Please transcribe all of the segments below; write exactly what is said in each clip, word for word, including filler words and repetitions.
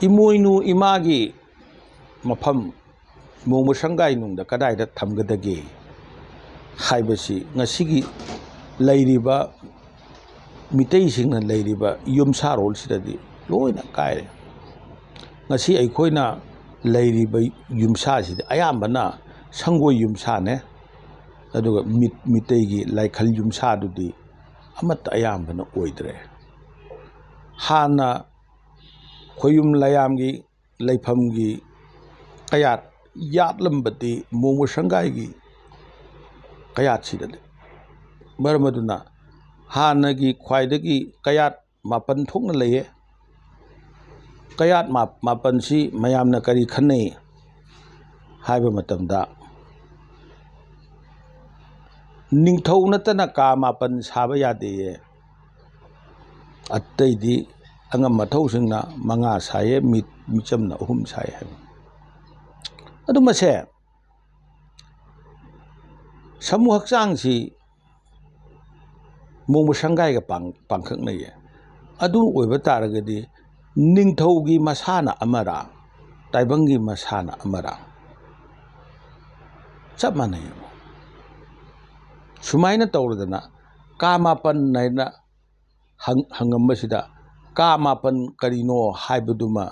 ꯏꯃꯣꯏꯅꯨ ꯏꯃꯥꯒꯤ ꯃꯐꯝ ꯃꯣꯡꯕ ꯁꯪꯒꯥꯏ ꯅꯨꯡꯗ ꯀꯗꯥꯏꯗ ꯊꯝꯒꯗꯒꯦ ꯍꯥꯏꯕꯁꯤ ꯉꯁꯤꯒꯤ ꯂꯩꯔꯤꯕ ꯃꯤꯇꯩꯁꯤꯡꯅ ꯂꯩꯔꯤꯕ ꯌꯨꯝꯁꯥꯔꯣꯜꯁꯤꯗꯗꯤ ꯂꯣꯏꯅ ꯀꯥꯏꯔꯦ꯫ ꯉꯁꯤ ꯑꯩꯈꯣꯏꯅ ꯂꯩꯔꯤꯕ ꯌꯨꯝꯁꯥꯁꯤꯗꯤ ꯑꯌꯥꯝꯕꯅ ꯁꯪꯒꯣꯏ ꯌꯨꯝꯁꯥꯅꯦ꯫ ꯑꯗꯨꯒ ꯃꯤꯠ-, ꯃꯤꯇꯩꯒꯤ ꯂꯥꯏꯈꯜ ꯌꯨꯝꯁꯥꯗꯨꯗꯤ ꯑꯃꯠꯇ ꯑꯌꯥꯝꯕꯅ ꯑꯣꯏꯗ꯭ꯔꯦ꯫ ꯍꯥꯟꯅ ꯈꯣꯌꯨꯝ ꯂꯥꯏꯌꯥꯝꯒꯤ ꯂꯩꯐꯝꯒꯤ ꯀꯌꯥꯠ ꯌꯥꯠꯂꯝꯕꯗꯤ ꯃꯣꯡꯕ ꯁꯪꯒꯥꯏꯒꯤ ꯀꯌꯥꯠꯁꯤꯗꯅꯤ꯫ ꯃꯔꯝ ꯑꯗꯨꯅ ꯍꯥꯟꯅꯒꯤ ꯈ꯭ꯋꯥꯏꯗꯒꯤ ꯀꯌꯥꯠ ꯃꯥꯄꯟ ꯊꯣꯛꯅ ꯂꯩꯌꯦ꯫ ꯀꯌꯥꯠ ꯃꯥ-, ꯃꯥꯄꯟꯁꯤ ꯃꯌꯥꯝꯅ ꯀꯔꯤ ꯈꯟꯅꯩ ꯍꯥꯏꯕ ꯃꯇꯝꯗ, ꯅꯤꯡꯊꯧ ꯅꯠꯇꯅ ꯀꯥ ꯃꯥꯄꯟ ꯁꯥꯕ ꯌꯥꯗꯦꯌꯦ꯫ ꯑꯇꯩꯗꯤ ꯑꯉꯝ ꯑꯊꯧꯁꯤꯡꯅ ꯃꯉꯥ ꯁꯥꯏꯌꯦ, ꯃꯤ-, ꯃꯤꯆꯝꯅ ꯑꯍꯨꯝ ꯁꯥꯏ ꯍꯥꯏꯕ꯫ ꯑꯗꯨ ꯃꯁꯦ ꯁꯥꯃꯨ ꯍꯛꯆꯥꯡꯁꯤ ꯃꯣꯡꯕ ꯁꯪꯒꯥꯏꯒ ꯄꯥꯡ-, ꯄꯥꯡꯈꯛꯅꯩꯌꯦ꯫ ꯑꯗꯨ ꯑꯣꯏꯕ ꯇꯥꯔꯒꯗꯤ ꯅꯤꯡꯊꯧꯒꯤ ꯃꯁꯥꯅ ꯑꯃꯔꯥ, ꯇꯥꯏꯕꯪꯒꯤ ꯃꯁꯥꯅ ꯑꯃꯔꯥ? ꯆꯞ ꯃꯥꯟꯅꯩꯌꯦꯕ꯫ ꯁꯨꯃꯥꯏꯅ ꯇꯧꯔꯗꯅ ꯀꯥ ꯃꯥꯄꯟ ꯍꯥꯏꯅ ꯍꯪ-, ꯍꯪꯉꯝꯕꯁꯤꯗ ꯀꯥ ꯃꯥꯄꯟ ꯀꯔꯤꯅꯣ ꯍꯥꯏꯕꯗꯨꯃ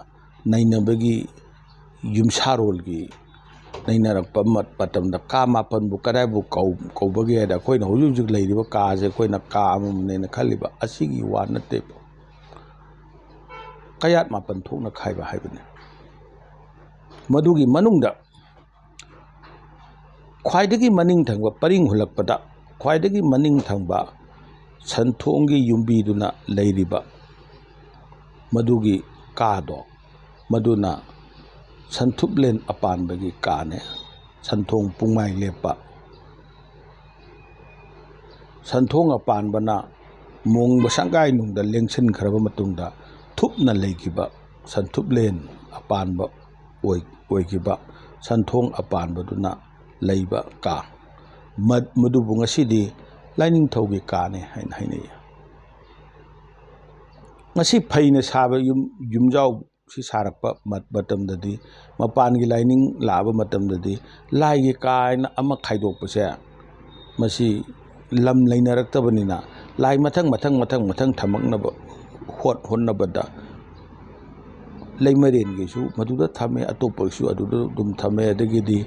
ꯅꯩꯅꯕꯒꯤ ꯌꯨꯝꯁꯥꯔꯣꯜꯒꯤ ꯅꯩꯅꯔꯛꯄ ꯃ-, ꯃꯇꯝꯗ ꯀꯥ ꯃꯥꯄꯟꯕꯨ ꯀꯗꯥꯏꯕꯨ ꯀꯧ-, ꯀꯧꯕꯒꯦ ꯍꯥꯏꯗ ꯑꯩꯈꯣꯏꯅ ꯍꯧꯖꯤꯛ ꯍꯧꯖꯤꯛ ꯂꯩꯔꯤꯕ ꯀꯥꯁꯦ ꯑꯩꯈꯣꯏꯅ ꯀꯥ ꯑꯃꯃꯝꯅꯦꯅ ꯈꯜꯂꯤꯕ ꯑꯁꯤꯒꯤ ꯋꯥ ꯅꯠꯇꯦꯕ꯫ ꯀꯌꯥꯠ ꯃꯥꯄꯟ ꯊꯣꯛꯅ ꯈꯥꯏꯕ ꯍꯥꯏꯕꯅꯤ꯫ ꯃꯗꯨꯒꯤ ꯃꯅꯨꯡꯗ ꯈ꯭ꯋꯥꯏꯗꯒꯤ ꯃꯅꯤꯡ ꯊꯪꯕ ꯄꯔꯤꯡ ꯍꯨꯜꯂꯛꯄꯗ ꯈ꯭ꯋꯥꯏꯗꯒꯤ ꯃꯅꯤꯡ ꯊꯪꯕ ꯁꯟꯊꯣꯡꯒꯤ ꯌꯨꯝꯕꯤꯗꯨꯅ ꯂꯩꯔꯤꯕ ꯃꯗꯨꯒꯤ ꯀꯥꯗꯣ, ꯃꯗꯨꯅ ꯁꯟꯊꯨꯞꯂꯦꯟ ꯑꯄꯥꯟꯕꯒꯤ ꯀꯥꯅꯦ꯫ ꯁꯟꯊꯣꯡ ꯄꯨꯡꯃꯥꯏ ꯂꯦꯞꯄ꯫ ꯁꯟꯊꯣꯡ ꯑꯄꯥꯟꯕꯅ ꯃꯣꯡꯕ ꯁꯪꯒꯥꯏꯅꯨꯡꯗ ꯂꯦꯡꯁꯤꯟꯈ꯭ꯔꯕ ꯃꯇꯨꯡꯗ ꯊꯨꯞꯅ ꯂꯩꯈꯤꯕ ꯁꯟꯊꯨꯞꯂꯦꯟ ꯑꯄꯥꯟꯕ ꯑꯣꯏ-, ꯑꯣꯏꯈꯤꯕ ꯁꯟꯊꯣꯡ ꯑꯄꯥꯟꯕꯗꯨꯅ ꯂꯩꯕ ꯀꯥ꯫ ꯃ-, ꯃꯗꯨꯕꯨ ꯉꯁꯤꯗꯤ ꯂꯥꯏꯅꯤꯡꯊꯧꯒꯤ ꯀꯥꯅꯦ ꯍꯥꯏꯅ ꯍꯥꯏꯅꯩ꯫ ꯉꯁꯤ ꯐꯩꯅ ꯁꯥꯕ ꯌꯨꯝ, ꯌꯨꯝꯖꯥꯎ ꯁꯤ ꯁꯥꯔꯛꯄ ꯃ-, ꯃꯇꯝꯗꯗꯤ, ꯃꯄꯥꯟꯒꯤ ꯂꯥꯏꯅꯤꯡ ꯂꯥꯛꯑꯕ ꯃꯇꯝꯗꯗꯤ, ꯂꯥꯏꯒꯤ ꯀꯥ ꯍꯥꯏꯅ ꯑꯃ ꯈꯥꯏꯗꯣꯛꯄꯁꯦ, ꯃꯁꯤ ꯂꯝ ꯂꯩꯅꯔꯛꯇꯕꯅꯤꯅ, ꯂꯥꯏ ꯃꯊꯪ, ꯃꯊꯪ, ꯃꯊꯪ, ꯃꯊꯪ ꯊꯝꯃꯛꯅꯕ ꯍꯣꯠ-, ꯍꯣꯠꯅꯕꯗ, ꯂꯩꯃꯔꯦꯟꯒꯤꯁꯨ ꯃꯗꯨꯗ ꯊꯝꯃꯦ, ꯑꯇꯣꯞꯄꯒꯤꯁꯨ ꯑꯗꯨꯗ ꯑꯗꯨꯝ ꯊꯝꯃꯦ, ꯑꯗꯒꯤꯗꯤ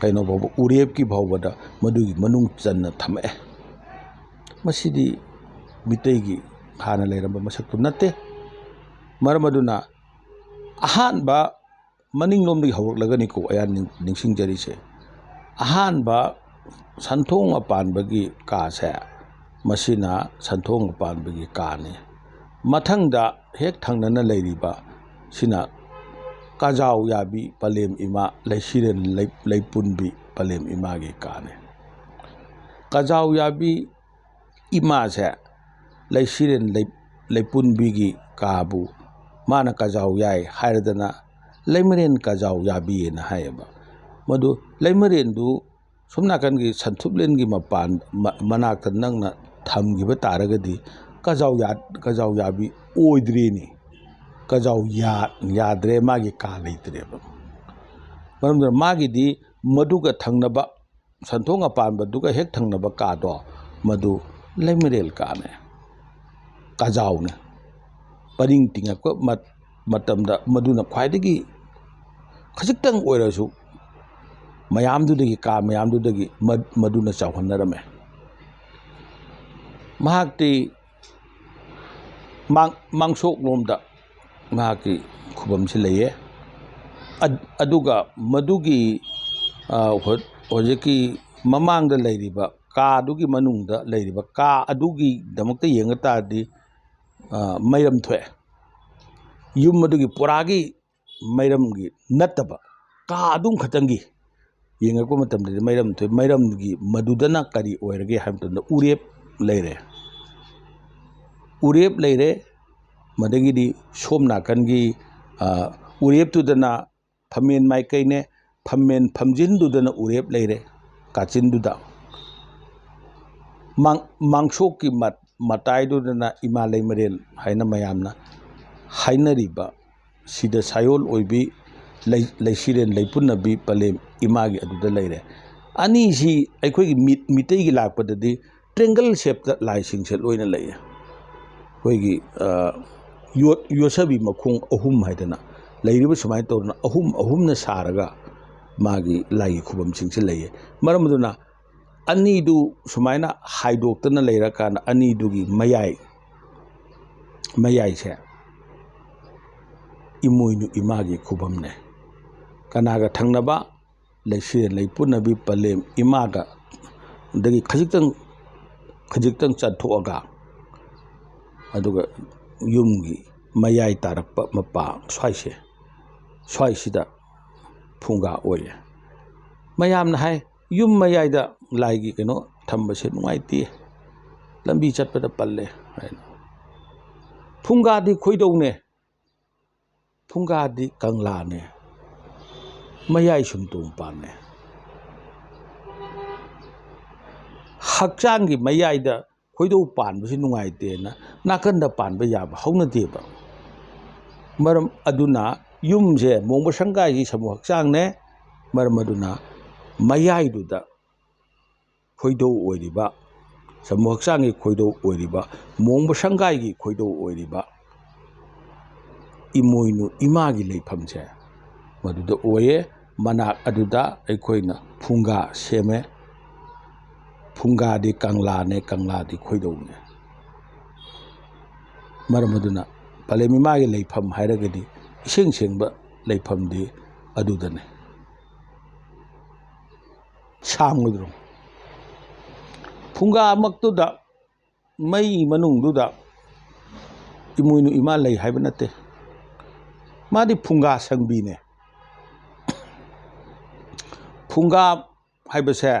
ꯀꯩꯅꯣ ꯐꯥꯎꯕ, ꯎꯔꯦꯞꯀꯤ ꯐꯥꯎꯕꯗ ꯃꯗꯨꯒꯤ ꯃꯅꯨꯡ ꯆꯟꯅ ꯊꯝꯃꯛꯑꯦ꯫ ꯃꯁꯤꯗꯤ ꯃꯤꯇꯩꯒꯤ ꯍꯥꯟꯅ ꯂꯩꯔꯝꯕ ꯃꯁꯛꯇꯨ ꯅꯠꯇꯦ꯫ ꯃꯔꯝ ꯑꯗꯨꯅ ꯑꯍꯥꯟꯕ ꯃꯅꯤꯡꯂꯣꯝꯗꯒꯤ ꯍꯧꯔꯛꯂꯒꯅꯤꯀꯣ ꯑꯩꯍꯥꯛ ꯅꯤꯡ-, ꯅꯤꯡꯁꯤꯡꯖꯔꯤꯁꯦ꯫ ꯑꯍꯥꯟꯕ ꯁꯟꯊꯣꯡ ꯑꯄꯥꯟꯕꯒꯤ ꯀꯥꯁꯦ, ꯃꯁꯤꯅ ꯁꯟꯊꯣꯡ ꯑꯄꯥꯟꯕꯒꯤ ꯀꯥꯅꯤ꯫ ꯃꯊꯪꯗ ꯍꯦꯛ ꯊꯪꯅꯅ ꯂꯩꯔꯤꯕ ꯁꯤꯅ ꯀꯖꯥꯎ ꯌꯥꯕꯤ ꯄꯂꯦꯝ ꯏꯃꯥ, ꯂꯩꯁꯤꯔꯦꯟ ꯂꯩ-, ꯂꯩꯄꯨꯟꯕꯤ ꯄꯂꯦꯝ ꯏꯃꯥꯒꯤ ꯀꯥꯅꯤ꯫ ꯀꯖꯥꯎ ꯌꯥꯕꯤ ꯏꯃꯥꯁꯦ ꯂꯩꯁꯤꯔꯦꯟ ꯂꯩ-, ꯂꯩꯄꯨꯟꯕꯤꯒꯤ ꯀꯥꯕꯨ ꯃꯥꯅ ꯀꯖꯥꯎ ꯌꯥꯏ ꯍꯥꯏꯔꯗꯅ ꯂꯩꯃꯔꯦꯟ ꯀꯖꯥꯎ ꯌꯥꯕꯤꯑꯅ ꯍꯥꯏꯌꯦꯕ꯫ ꯃꯗꯨ ꯂꯩꯃꯔꯦꯟꯗꯨ ꯁꯣꯝ ꯅꯥꯀꯟꯒꯤ ꯁꯟꯊꯨꯞꯂꯦꯟꯒꯤ ꯃꯄꯥꯟ ꯃ-, ꯃꯅꯥꯛꯇ ꯅꯪꯅ ꯊꯝꯈꯤꯕ ꯇꯥꯔꯒꯗꯤ ꯀꯖꯥꯎ ꯌꯥ-, ꯀꯖꯥꯎ ꯌꯥꯕꯤ ꯑꯣꯏꯗ꯭ꯔꯦꯅꯦ꯫ ꯀꯖꯥꯎ ꯌꯥ-, ꯌꯥꯗ꯭ꯔꯦ, ꯃꯥꯒꯤ ꯀꯥ ꯂꯩꯇ꯭ꯔꯦꯕ꯫ ꯃꯔꯝ ꯑꯗꯨꯅ ꯃꯥꯒꯤꯗꯤ ꯃꯗꯨꯒ ꯊꯪꯅꯕ, ꯁꯟꯊꯣꯡ ꯑꯄꯥꯟꯕꯗꯨꯒ ꯍꯦꯛ ꯊꯪꯅꯕ ꯀꯥꯗꯣ, ꯃꯗꯨ ꯂꯩꯃꯔꯦꯜ ꯀꯥꯅꯦ, ꯀꯖꯥꯎꯅꯦ꯫ ꯄꯔꯤꯡ ꯇꯤꯡꯉꯛꯄ ꯃꯠ-, ꯃꯇꯝꯗ ꯃꯗꯨꯅ ꯈ꯭ꯋꯥꯏꯗꯒꯤ ꯈꯖꯤꯛꯇꯪ ꯑꯣꯏꯔꯁꯨ ꯃꯌꯥꯝꯗꯨꯗꯒꯤ, ꯀꯥ ꯃꯌꯥꯝꯗꯨꯗꯒꯤ ꯃ-, ꯃꯗꯨꯅ ꯆꯥꯎꯍꯟꯅꯔꯝꯃꯦ꯫ ꯃꯍꯥꯛꯇꯤ ꯃꯥꯡ-, ꯃꯥꯡꯁꯣꯛꯂꯣꯝꯗ ꯃꯍꯥꯛꯀꯤ ꯈꯨꯕꯝꯁꯤ ꯂꯩꯌꯦ꯫ ꯑꯗ-, ꯑꯗꯨꯒ ꯃꯗꯨꯒꯤ, ꯑ, ꯍꯧ-, ꯍꯧꯖꯤꯛꯀꯤ ꯃꯃꯥꯡꯗ ꯂꯩꯔꯤꯕ ꯀꯥꯗꯨꯒꯤ ꯃꯅꯨꯡꯗ ꯂꯩꯔꯤꯕ ꯀꯥ ꯑꯗꯨꯒꯤꯗꯃꯛꯇ ꯌꯦꯡꯉ ꯇꯥꯔꯗꯤ, ꯑ, ꯃꯩꯔꯝ ꯊꯣꯛꯑꯦ꯫ ꯌꯨꯝ ꯑꯗꯨꯒꯤ ꯄꯨꯔꯥꯒꯤ ꯃꯩꯔꯝꯒꯤ ꯅꯠꯇꯕ, ꯀꯥ ꯑꯗꯨꯝ ꯈꯛꯇꯪꯒꯤ ꯌꯦꯡꯉꯛꯄ ꯃꯇꯝꯗꯗꯤ ꯃꯩꯔꯝ ꯊꯣꯛꯑꯦ꯫ ꯃꯩꯔꯝꯒꯤ ꯃꯗꯨꯗꯅ ꯀꯔꯤ ꯑꯣꯏꯔꯒꯦ ꯍꯥꯏꯕ ꯃꯇꯝꯗ ꯎꯔꯦꯞ ꯂꯩꯔꯦ꯫ ꯎꯔꯦꯞ ꯂꯩꯔꯦ꯫ ꯃꯗꯒꯤꯗꯤ ꯁꯣꯝ ꯅꯥꯀꯟꯒꯤ, ꯑ, ꯎꯔꯦꯞꯇꯨꯗꯅ ꯐꯝꯃꯦꯟ ꯃꯥꯏꯀꯩꯅꯦ, ꯐꯝꯃꯦꯟ ꯐꯝꯖꯤꯟꯗꯨꯗꯅ ꯎꯔꯦꯞ ꯂꯩꯔꯦ, ꯀꯥꯆꯤꯟꯗꯨꯗ꯫ ꯃꯥꯡ-, ꯃꯥꯡꯁꯣꯛꯀꯤ ꯃꯠ-, ꯃꯇꯥꯏꯗꯨꯗꯅ ꯏꯃꯥ ꯂꯩꯃꯔꯦꯟ ꯍꯥꯏꯅ ꯃꯌꯥꯝꯅ ꯍꯥꯏꯅꯔꯤꯕ ꯁꯤꯗ ꯁꯥꯌꯣꯜ ꯑꯣꯏꯕꯤ, ꯂꯩ-, ꯂꯩꯁꯤꯔꯦꯟ ꯂꯩꯄꯨꯟꯅꯕꯤ ꯄꯂꯦꯝ ꯏꯃꯥꯒꯤ ꯑꯗꯨꯗ ꯂꯩꯔꯦ꯫ ꯑꯅꯤꯁꯤ ꯑꯩꯈꯣꯏꯒꯤ ꯃꯤꯠ-, ꯃꯤꯇꯩꯒꯤ ꯂꯥꯛꯄꯗꯗꯤ triangle shapeꯇ ꯂꯥꯏꯁꯤꯡꯁꯦ ꯂꯣꯏꯅ ꯂꯩꯌꯦ꯫ ꯑꯩꯈꯣꯏꯒꯤ, ꯑ, ꯌꯣꯠ-, ꯌꯣꯠꯁꯕꯤ ꯃꯈꯣꯡ ꯑꯍꯨꯝ ꯍꯥꯏꯗꯅ ꯂꯩꯔꯤꯕ ꯁꯨꯃꯥꯏꯅ ꯇꯧꯗꯅ ꯑꯍꯨꯝ ꯑꯍꯨꯝꯅ ꯁꯥꯔꯒ ꯃꯥꯒꯤ ꯂꯥꯏꯒꯤ ꯈꯨꯕꯝꯁꯤꯡꯁꯦ ꯂꯩꯌꯦ꯫ ꯃꯔꯝ ꯑꯗꯨꯅ ꯑꯅꯤꯗꯨ ꯁꯨꯃꯥꯏꯅ ꯍꯥꯏꯗꯣꯛꯇꯅ ꯂꯩꯔꯀꯥꯟꯗ ꯑꯅꯤꯗꯨꯒꯤ ꯃꯌꯥꯏ, ꯃꯌꯥꯏꯁꯦ ꯏꯃꯣꯏꯅꯨ ꯏꯃꯥꯒꯤ ꯈꯨꯕꯝꯅꯦ꯫ ꯀꯅꯥꯒ ꯊꯪꯅꯕ? ꯂꯩꯁꯤꯔꯦꯟ ꯂꯩꯄꯨꯅꯕꯤ ꯄꯂꯦꯝ ꯏꯃꯥꯒ, ꯑꯗꯒꯤ ꯈꯖꯤꯛꯇꯪ, ꯈꯖꯤꯛꯇꯪ ꯆꯠꯊꯣꯛꯑꯒ, ꯑꯗꯨꯒ ꯌꯨꯝꯒꯤ ꯃꯌꯥꯏ ꯇꯥꯔꯛꯄ ꯃꯄꯥ ꯁ꯭ꯋꯥꯏꯁꯦ, ꯁ꯭ꯋꯥꯏꯁꯤꯗ ꯐꯨꯡꯒꯥ ꯑꯣꯏꯌꯦ꯫ ꯃꯌꯥꯝꯅ ꯍꯥꯏ, "ꯌꯨꯝ ꯃꯌꯥꯏꯗ ꯂꯥꯏꯒꯤ ꯀꯩꯅꯣ ꯊꯝꯕꯁꯦ ꯅꯨꯡꯉꯥꯏꯇꯦ, ꯂꯝꯕꯤ ꯆꯠꯄꯗ ꯄꯜꯂꯦ" ꯍꯥꯏꯅ꯫ ꯐꯨꯡꯒꯥꯗꯤ ꯈꯣꯏꯗꯧꯅꯦ, ꯐꯨꯡꯒꯥꯗꯤ ꯀꯪꯂꯥꯅꯦ, ꯃꯌꯥꯏ ꯁꯨꯝꯇꯣꯡ ꯄꯥꯟꯅꯦ꯫ ꯍꯛꯆꯥꯡꯒꯤ ꯃꯌꯥꯏꯗ ꯈꯣꯏꯗꯧ ꯄꯥꯟꯕꯁꯤ ꯅꯨꯡꯉꯥꯏꯇꯦꯅ ꯅꯥꯀꯟꯗ ꯄꯥꯟꯕ ꯌꯥꯕ ꯍꯧꯅꯗꯦꯕ꯫ ꯃꯔꯝ ꯑꯗꯨꯅ ꯌꯨꯝꯁꯦ ꯃꯣꯡꯕ ꯁꯪꯒꯥꯏꯒꯤ ꯁꯃꯨ ꯍꯛꯆꯥꯡꯅꯦ꯫ ꯃꯔꯝ ꯑꯗꯨꯅ ꯃꯌꯥꯏꯗꯨꯗ ꯈꯣꯏꯗꯧ ꯑꯣꯏꯔꯤꯕ, ꯁꯃꯨ ꯍꯛꯆꯥꯡꯒꯤ ꯈꯣꯏꯗꯧ ꯑꯣꯏꯔꯤꯕ, ꯃꯣꯡꯕ ꯁꯪꯒꯥꯏꯒꯤ ꯈꯣꯏꯗꯧ ꯑꯣꯏꯔꯤꯕ ꯏꯃꯣꯏꯅꯨ ꯏꯃꯥꯒꯤ ꯂꯩꯐꯝꯁꯦ ꯃꯗꯨꯗ ꯑꯣꯏꯌꯦ꯫ ꯃꯅꯥꯛ ꯑꯗꯨꯗ ꯑꯩꯈꯣꯏꯅ ꯐꯨꯡꯒꯥ ꯁꯦꯝꯃꯦ꯫ ꯐꯨꯡꯒꯥꯗꯤ ꯀꯪꯂꯥꯅꯦ, ꯀꯪꯂꯥꯗꯤ ꯈꯣꯏꯗꯧꯅꯦ꯫ ꯃꯔꯝ ꯑꯗꯨꯅ ꯄꯂꯦꯝ ꯏꯃꯥꯒꯤ ꯂꯩꯐꯝ ꯍꯥꯏꯔꯒꯗꯤ ꯏꯁꯦꯡ ꯁꯦꯡꯕ ꯂꯩꯐꯝꯗꯤ ꯑꯗꯨꯗꯅꯦ꯫ ꯁꯥꯡꯉꯣꯏꯗ꯭ꯔꯣ? ꯐꯨꯡꯒꯥꯃꯛꯇꯨꯗ, ꯃꯩ ꯃꯅꯨꯡꯗꯨꯗ ꯏꯃꯣꯏꯅꯨ ꯏꯃꯥ ꯂꯩ ꯍꯥꯏꯕ ꯅꯠꯇꯦ꯫ ꯃꯥꯗꯤ ꯐꯨꯡꯒꯥ ꯁꯪꯕꯤꯅꯦ꯫ ꯐꯨꯡꯒꯥ ꯍꯥꯏꯕꯁꯦ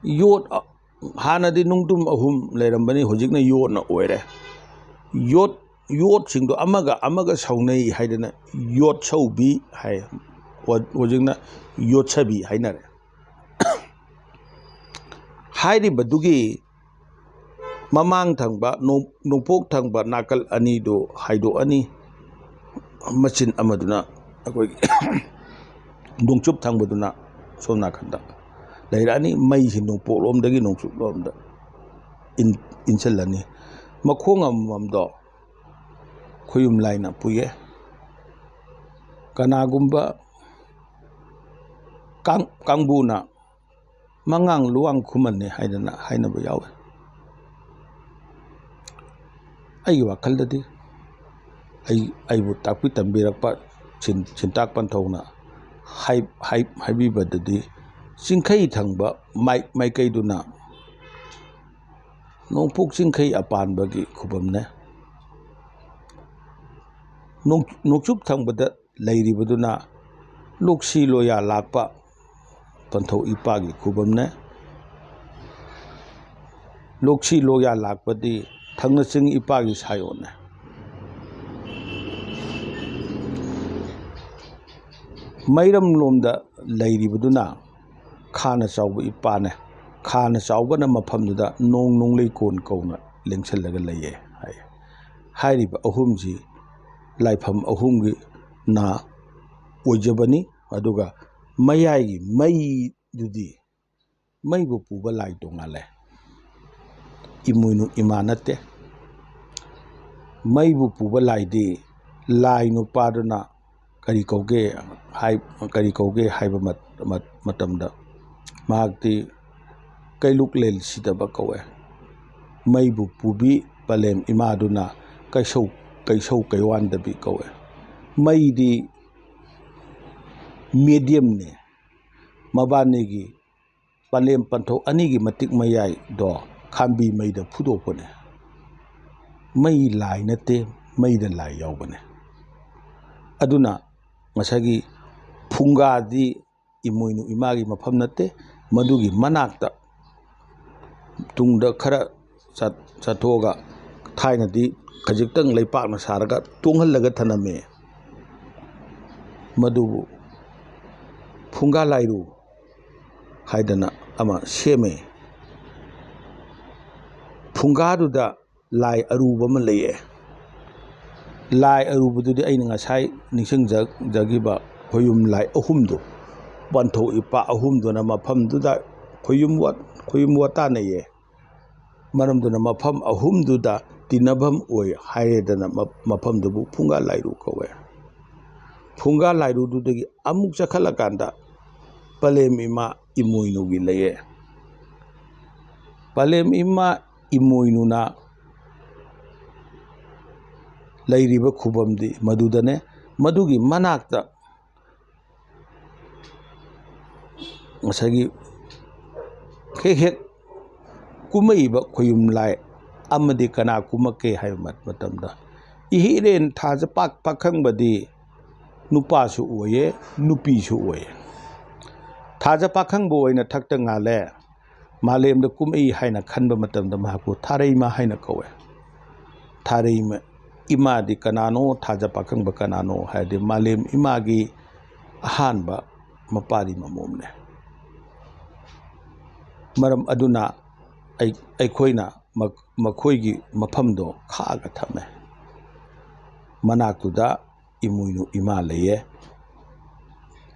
ꯌꯣꯠ, ꯍꯥꯟꯅꯗꯤ ꯅꯨꯡꯗꯨꯝ ꯑꯍꯨꯝ ꯂꯩꯔꯝꯕꯅꯤ, ꯍꯧꯖꯤꯛꯅ ꯌꯣꯠꯅ ꯑꯣꯏꯔꯦ꯫ ꯌꯣꯠ, ꯌꯣꯠꯁꯤꯡꯗꯣ ꯑꯃꯒ ꯑꯃꯒ ꯁꯧꯅꯩ ꯍꯥꯏꯗꯅ ꯌꯣꯠ ꯁꯧꯕꯤ ꯍꯥꯏ, ꯍꯧꯖꯤꯛꯅ ꯌꯣꯠꯁꯕꯤ ꯍꯥꯏꯅꯔꯦ꯫ ꯍꯥꯏꯔꯤꯕꯗꯨꯒꯤ ꯃꯃꯥꯡ ꯊꯪꯕ, ꯅꯣꯡ-, ꯅꯣꯡꯄꯣꯛ ꯊꯪꯕ ꯅꯥꯀꯜ ꯑꯅꯤꯗꯨ ꯍꯥꯏꯗꯣꯛꯑꯅꯤ꯫ ꯃꯆꯤꯟ ꯑꯃꯗꯨꯅ ꯑꯩꯈꯣꯏꯒꯤ ꯅꯣꯡꯆꯨꯞ ꯊꯪꯕꯗꯨꯅ ꯁꯣꯝ ꯅꯥꯀꯟꯗ ꯂꯩꯔꯛꯑꯅꯤ꯫ ꯃꯩꯁꯤ ꯅꯣꯡꯄꯣꯛꯂꯣꯝꯗꯒꯤ ꯅꯣꯡꯆꯨꯞꯂꯣꯝꯗ ꯏꯟ-, ꯏꯟꯁꯤꯜꯂꯅꯤ꯫ ꯃꯈꯣꯡ ꯑꯃꯃꯝꯗꯣ ꯈꯣꯌꯨꯝ ꯂꯥꯏꯅ ꯄꯨꯏꯌꯦ꯫ ꯀꯅꯥꯒꯨꯝꯕ ꯀꯥꯡ-, ꯀꯥꯡꯕꯨꯅ ꯃꯉꯥꯡ ꯂꯨꯋꯥꯡ ꯈꯨꯃꯟꯅꯦ ꯍꯥꯏꯗꯅ ꯍꯥꯏꯅꯕ ꯌꯥꯎꯋꯦ꯫ ꯑꯩꯒꯤ ꯋꯥꯈꯜꯗꯗꯤ ꯑꯩ, ꯑꯩꯕꯨ ꯇꯥꯛꯄꯤ ꯇꯝꯕꯤꯔꯛꯄ ꯁꯤꯟ-, ꯁꯤꯟꯇꯥꯛ ꯄꯟꯊꯧꯅ ꯍꯥꯏ-, ꯍꯥꯏ-, ꯍꯥꯏꯕꯤꯕꯗꯗꯤ, ꯆꯤꯡꯈꯩ ꯊꯪꯕ ꯃꯥꯏ-, ꯃꯥꯏꯀꯩꯗꯨꯅ ꯅꯣꯡꯄꯣꯛ ꯆꯤꯡꯈꯩ ꯑꯄꯥꯟꯕꯒꯤ ꯈꯨꯕꯝꯅꯦ꯫ ꯅꯣꯡ-, ꯅꯣꯡꯆꯨꯞ ꯊꯪꯕꯗ ꯂꯩꯔꯤꯕꯗꯨꯅ ꯂꯣꯛꯁꯤ ꯂꯣꯌꯥ ꯂꯥꯛꯄ ꯄꯟꯊꯧ ꯏꯄꯥꯒꯤ ꯈꯨꯕꯝꯅꯦ꯫ ꯂꯣꯛꯁꯤ ꯂꯣꯌꯥ ꯂꯥꯛꯄꯗꯤ ꯊꯪꯅ ꯆꯤꯡ ꯏꯄꯥꯒꯤ ꯁꯥꯏꯑꯣꯟꯅꯦ꯫ ꯃꯩꯔꯝ ꯂꯣꯝꯗ ꯂꯩꯔꯤꯕꯗꯨꯅ ꯈꯥꯅ ꯆꯥꯎꯕ ꯏꯄꯥꯅꯦ꯫ ꯈꯥꯅ ꯆꯥꯎꯕꯅ ꯃꯐꯝꯗꯨꯗ ꯅꯣꯡ ꯅꯣꯡꯂꯩ ꯀꯣꯟ ꯀꯧꯅ ꯂꯦꯡꯁꯜꯂꯒ ꯂꯩꯌꯦ ꯍꯥꯏ꯫ ꯍꯥꯏꯔꯤꯕ ꯑꯍꯨꯝꯁꯤ ꯂꯥꯏꯐꯝ ꯑꯍꯨꯝꯒꯤ ꯅꯥ ꯑꯣꯏꯖꯕꯅꯤ꯫ ꯑꯗꯨꯒ ꯃꯌꯥꯏꯒꯤ ꯃꯩꯗꯨꯗꯤ ꯃꯩꯕꯨ ꯄꯨꯕ ꯂꯥꯏ ꯇꯣꯉꯥꯜꯂꯦ꯫ ꯏꯃꯣꯏꯅꯨ ꯏꯃꯥ ꯅꯠꯇꯦ꯫ ꯃꯩꯕꯨ ꯄꯨꯕ ꯂꯥꯏꯗꯤ ꯂꯥꯏ ꯅꯨꯄꯥꯗꯨꯅ ꯀꯔꯤ ꯀꯧꯒꯦ ꯍꯥꯏ-, ꯀꯔꯤ ꯀꯧꯒꯦ ꯍꯥꯏꯕ ꯃꯠ-, ꯃꯠ-, ꯃꯇꯝꯗ ꯃꯍꯥꯛꯇꯤ ꯀꯩꯂꯨꯛꯂꯦꯜ ꯁꯤꯗꯕ ꯀꯧꯋꯦ꯫ ꯃꯩꯕꯨ ꯄꯨꯕꯤ ꯄꯂꯦꯝ ꯏꯃꯥꯗꯨꯅ ꯀꯩꯁꯧ, ꯀꯩꯁꯧ ꯀꯩꯋꯥꯟꯗꯕꯤ ꯀꯧꯋꯦ꯫ ꯃꯩꯗꯤ mediumꯅꯦ꯫ ꯃꯕꯥꯅꯤꯒꯤ ꯄꯂꯦꯝ ꯄꯟꯊꯧ ꯑꯅꯤꯒꯤ ꯃꯇꯤꯛ ꯃꯌꯥꯏꯗꯣ ꯈꯥꯝꯕꯤ ꯃꯩꯗ ꯐꯨꯗꯣꯛꯄꯅꯦ꯫ ꯃꯩ ꯂꯥꯏ ꯅꯠꯇꯦ, ꯃꯩꯗ ꯂꯥꯏ ꯌꯥꯎꯕꯅꯦ꯫ ꯑꯗꯨꯅ ꯉꯁꯥꯏꯒꯤ ꯐꯨꯡꯒꯥꯗꯤ ꯏꯃꯣꯏꯅꯨ ꯏꯃꯥꯒꯤ ꯃꯐꯝ ꯅꯠꯇꯦ, ꯃꯗꯨꯒꯤ ꯃꯅꯥꯛꯇ ꯇꯨꯡꯗ ꯈꯔ ꯆꯠ-, ꯆꯠꯊꯣꯛꯑꯒ ꯊꯥꯏꯅꯗꯤ ꯈꯖꯤꯛꯇꯪ ꯂꯩꯄꯥꯛꯅ ꯁꯥꯔꯒ ꯇꯣꯡꯍꯜꯂꯒ ꯊꯅꯝꯃꯦ꯫ ꯃꯗꯨꯕꯨ ꯐꯨꯡꯒꯥ ꯂꯥꯏꯔꯨ ꯍꯥꯏꯗꯅ ꯑꯃ ꯁꯦꯝꯃꯦ꯫ ꯐꯨꯡꯒꯥꯗꯨꯗ ꯂꯥꯏ ꯑꯔꯨꯕ ꯑꯃ ꯂꯩꯌꯦ꯫ ꯂꯥꯏ ꯑꯔꯨꯕꯗꯨꯗꯤ ꯑꯩꯅ ꯉꯁꯥꯏ ꯅꯤꯡꯁꯤꯡꯖꯈꯤꯕ ꯈꯣꯌꯨꯝ ꯂꯥꯏ ꯑꯍꯨꯝꯗꯣ, ꯄꯟꯊꯧ ꯏꯄꯥ ꯑꯍꯨꯝꯗꯨꯅ ꯃꯐꯝꯗꯨꯗ ꯈꯣꯌꯨꯝ ꯋꯥ-, ꯈꯣꯌꯨꯝ ꯋꯥꯇꯥꯅꯩꯌꯦ꯫ ꯃꯔꯝꯗꯨꯅ ꯃꯐꯝ ꯑꯍꯨꯝꯗꯨꯗ ꯇꯤꯟꯅꯐꯝ ꯑꯣꯏ ꯍꯥꯏꯔꯦꯗꯅ ꯃ-, ꯃꯐꯝꯗꯨꯕꯨ ꯐꯨꯡꯒꯥ ꯂꯥꯏꯔꯨ ꯀꯧꯋꯦ꯫ ꯐꯨꯡꯒꯥ ꯂꯥꯏꯔꯨꯗꯨꯗꯒꯤ ꯑꯃꯨꯛ ꯆꯠꯈꯠꯂꯀꯥꯟꯗ ꯄꯂꯦꯝ ꯏꯃꯥ ꯏꯃꯣꯏꯅꯨꯒꯤ ꯂꯩꯌꯦ꯫ ꯄꯂꯦꯝ ꯏꯃꯥ ꯏꯃꯣꯏꯅꯨꯅ ꯂꯩꯔꯤꯕ ꯈꯨꯕꯝꯗꯤ ꯃꯗꯨꯗꯅꯦ꯫ ꯃꯗꯨꯒꯤ ꯃꯅꯥꯛꯇ ꯉꯁꯥꯏꯒꯤ ꯍꯦꯛ ꯍꯦꯛ ꯀꯨꯝꯃꯛꯏꯕ ꯈꯣꯌꯨꯝ ꯂꯥꯏ ꯑꯃꯗꯤ ꯀꯅꯥ ꯀꯨꯝꯃꯛꯀꯦ ꯍꯥꯏꯕ ꯃꯠ-, ꯃꯇꯝꯗ ꯏꯍꯤꯔꯦꯟ ꯊꯥꯖ ꯄꯥꯛ-, ꯄꯥꯈꯪꯕꯗꯤ ꯅꯨꯄꯥꯁꯨ ꯑꯣꯏꯌꯦ, ꯅꯨꯄꯤꯁꯨ ꯑꯣꯏꯌꯦ꯫ ꯊꯥꯖ ꯄꯥꯈꯪꯕ ꯑꯣꯏꯅ ꯊꯛꯇ ꯉꯥꯜꯂꯦ꯫ ꯃꯥꯂꯦꯝꯗ ꯀꯨꯝꯃꯛꯏ ꯍꯥꯏꯅ ꯈꯟꯕ ꯃꯇꯝꯗ ꯃꯍꯥꯛꯄꯨ ꯊꯥꯔꯩꯃ ꯍꯥꯏꯅ ꯀꯧꯋꯦ꯫ ꯊꯥꯔꯩꯃ ꯏꯃꯥꯗꯤ ꯀꯅꯥꯅꯣ, ꯊꯥꯖ ꯄꯥꯈꯪꯕ ꯀꯅꯥꯅꯣ ꯍꯥꯏꯔꯗꯤ ꯃꯥꯂꯦꯝ ꯏꯃꯥꯒꯤ ꯑꯍꯥꯟꯕ ꯃꯄꯥꯗꯤ ꯃꯃꯣꯝꯅꯦ꯫ ꯃꯔꯝ ꯑꯗꯨꯅ ꯑꯩ-, ꯑꯩꯈꯣꯏꯅ ꯃ-, ꯃꯈꯣꯏꯒꯤ ꯃꯐꯝꯗꯣ ꯈꯥꯛꯑꯒ ꯊꯝꯃꯦ꯫ ꯃꯅꯥꯛꯇꯨꯗ ꯏꯃꯣꯏꯅꯨ ꯏꯃꯥ ꯂꯩꯌꯦ꯫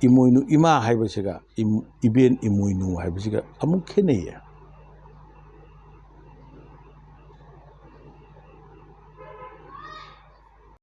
ꯏꯃꯣꯏꯅꯨ ꯏꯃꯥ ꯍꯥꯏꯕꯁꯤꯒ ꯏꯝ-, ꯏꯕꯦꯟ ꯏꯃꯣꯏꯅꯨ ꯍꯥꯏꯕꯁꯤꯒ ꯑꯃꯨꯛ ꯈꯦꯠꯅꯩꯌꯦ꯫